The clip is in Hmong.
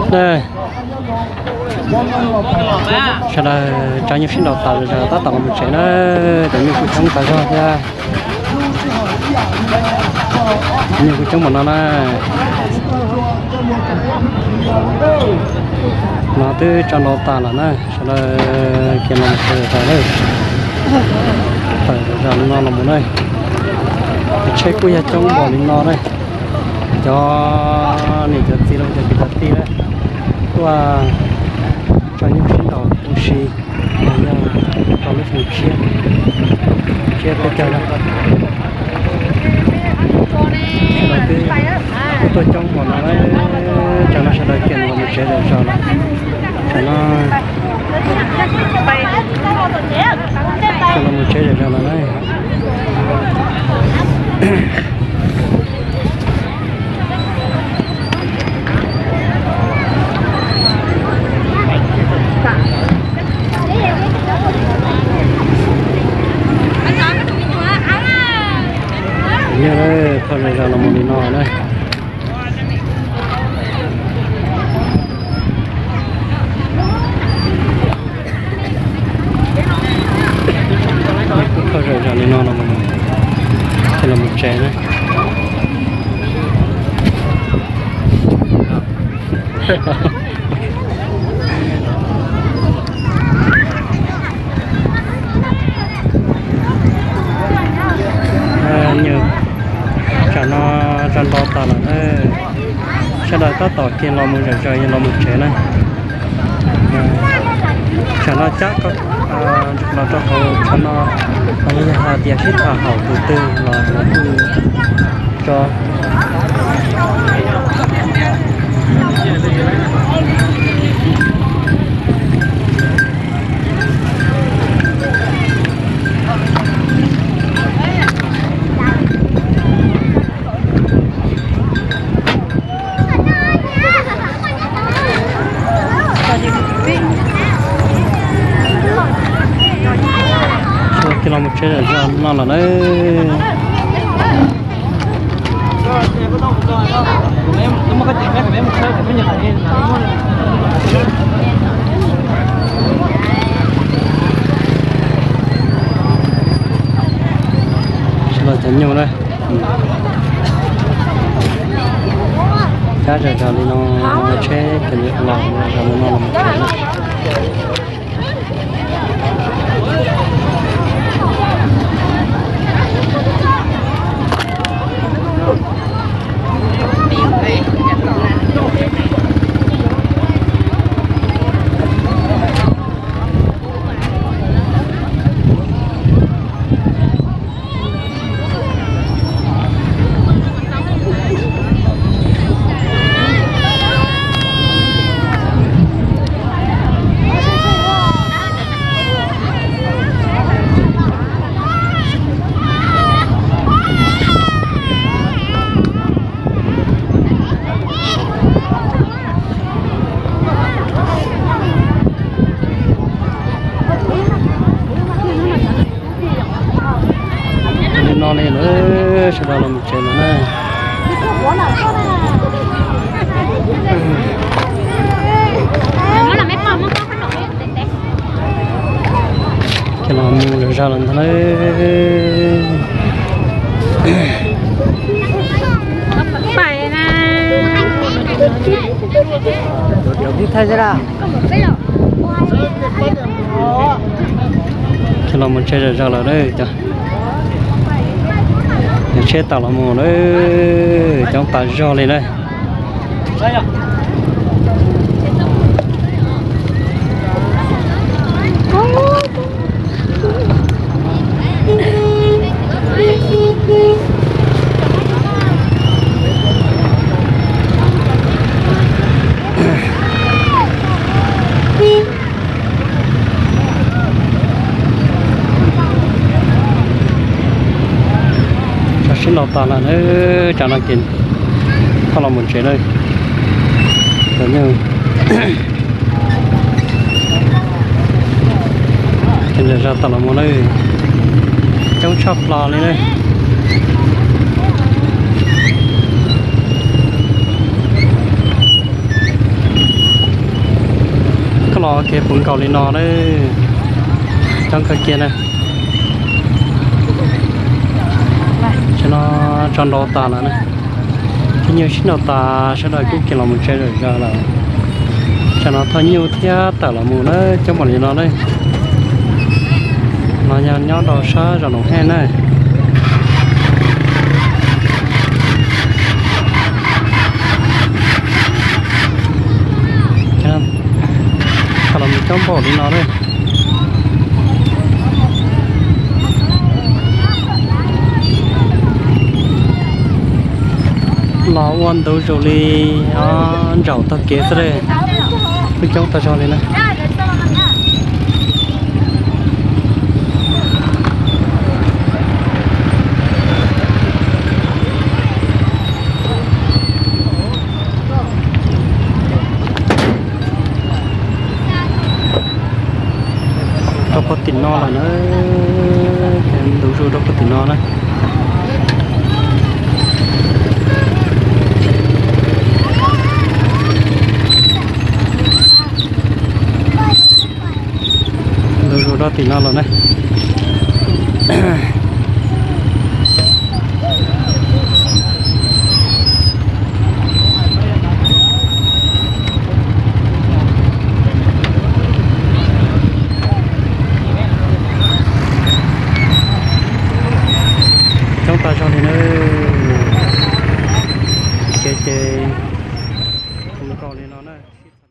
Sawv daws tsav nyuj sib nraus tas zog tab tom los mus tsev na, cov nyuj kuj coob tas zog thiab. Nyuj kuj coob npaum no na. No twb tso nrau tas lawm na, sawv daws kiag los mus tsev zog na. Tawm zog li no los mus na. Tsheb kuj yog coob npaum li no na. Cov niam cov txiv los cov kwv cov tij na, tuaj tsav nyuj sib nraus ua si, yog rau lub xyoo tshiab, tshiab peb caug na. Sawv daws twb tuaj coob npaum no na, tsam no sawv daws kiag los mus tsev zog zog lawm. Tsam no kiag los mus tsev zog zog lawm na. Nyob thauj zog zog los mus li no na. Kuj thauj zog zog li no los, los mus tsev na. Nyuj tsam no tso nrau tas lawm na, sawv daws tab tom kiag los mus zom zaws los mus tsev na. Tsam no cab los rau hauv tsam no, yog hais tias sib tham haum tus twg los kuj tso. Kiag los mus tsev zog no lawm na. Sawv daws cov nyuj na, cab zog zog li no, tsheb kiag li los zog li no los mus tsev na. Li no li lawm, sawv daws los mus tsev lawm na. Ces los mus zog zog lawm ntag lauj. Ces los mus tsev zog zog lawm na. Cov tsheb tawm los mus na, coob tas zog li na. Tso sib ntaus tas lawm na, tsam no ces thauj los mus tsev lawm. Cov nyuj ces zog zog tawm los mus na, coob tshaj plaws li na. Ok, puv nkaus li no na. Coob kawg kiag na. Tam no tso nrau tas lawm na. Cov nyuj sib nrau tas, sawv daws kuj kiag los mus tsev zom zaws lawm. Tam no thauj nyuj thiab tawm los mus na, coob npaum li no na. No yog nyob rau sab zos Noom Hej na. Thaum los mus coob npaum li no na. Los ua ntu zus li, o, ntsaum taug kev xwb li. Kuj coob tag zog li na. Rau puag tim no lawm na, ntu zus rau puag tim no na. Ntu zus rau tim no lawm na. Coob tag zog li na. Kev ces puv nkaus li no na.